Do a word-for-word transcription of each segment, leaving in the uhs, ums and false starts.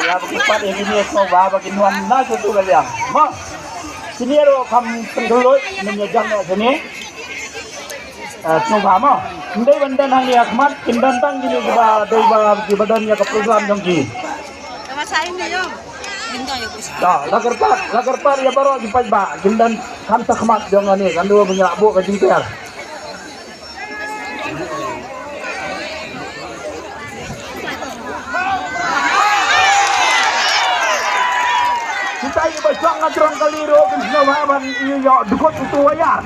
Ba ki pat ïa kine sngewbha ba kin wan na sha tu ka liang. Mo. Sini ruh kham pynkylla mynta ïa jam ïa sini. Eh, sngewbha mo. Ym dei ban don hangne ha khmat, kin don tang kine kiba dei ba kiba don ïa ka program jong ki. Ka masa ini jong. Ento ya kus. Da, la kyrpad, la kyrpad ïa baroh ki paidbah, kin don khamtam khmat jong kane, kan duh ban ïa buh ka jingker. Kita i ba shong nga jrong kali ruh kin sngewbha ban ïoh dukut utu wayar.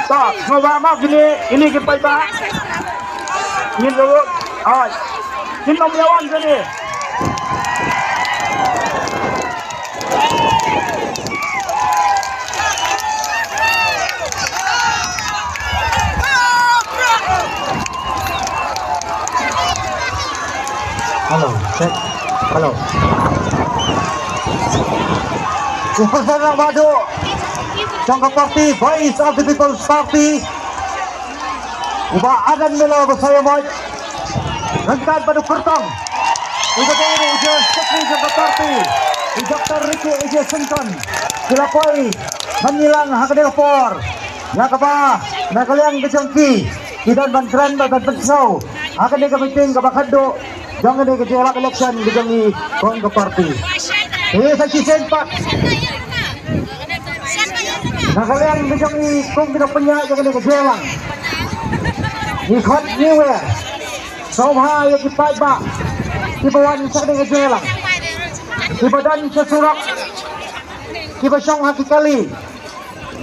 Ta sngewbha ma kini, ini ki paidbah. Ngin ruh. Ai. Kin ym ïa wan kini. Hello, check. Hello. Uba sdang rangbah duh jong ka party Voice of the People Party, u Bah Adan Miller Basaiawmoit. Ryngkat bad u kyrtong, uba dei ruh u General Secretary jong ka party, u Doktor Ricky A J Syngkon, ki la poi ban ïalang ha kane ka por. Ïa kaba na ka liang ka jong ki, ki don ban kren bad ban pynsngew ha kane ka meeting kaba khadduh jong kane ka jingïalap election ka jong ngi kum ka party. Te sa shisien pat, na ka liang ka jong ngi kum ki nongpynïaid jong kane ka jingïalang, ngi khot ngi wer sngewbha ïa ki paidbah kiba wan sha kane ka jingïalang, kiba don sha surok, kiba shong ha ki kali,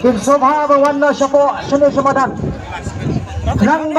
kin sngewbha ba wan noh shapoh shane sha madan. Khnang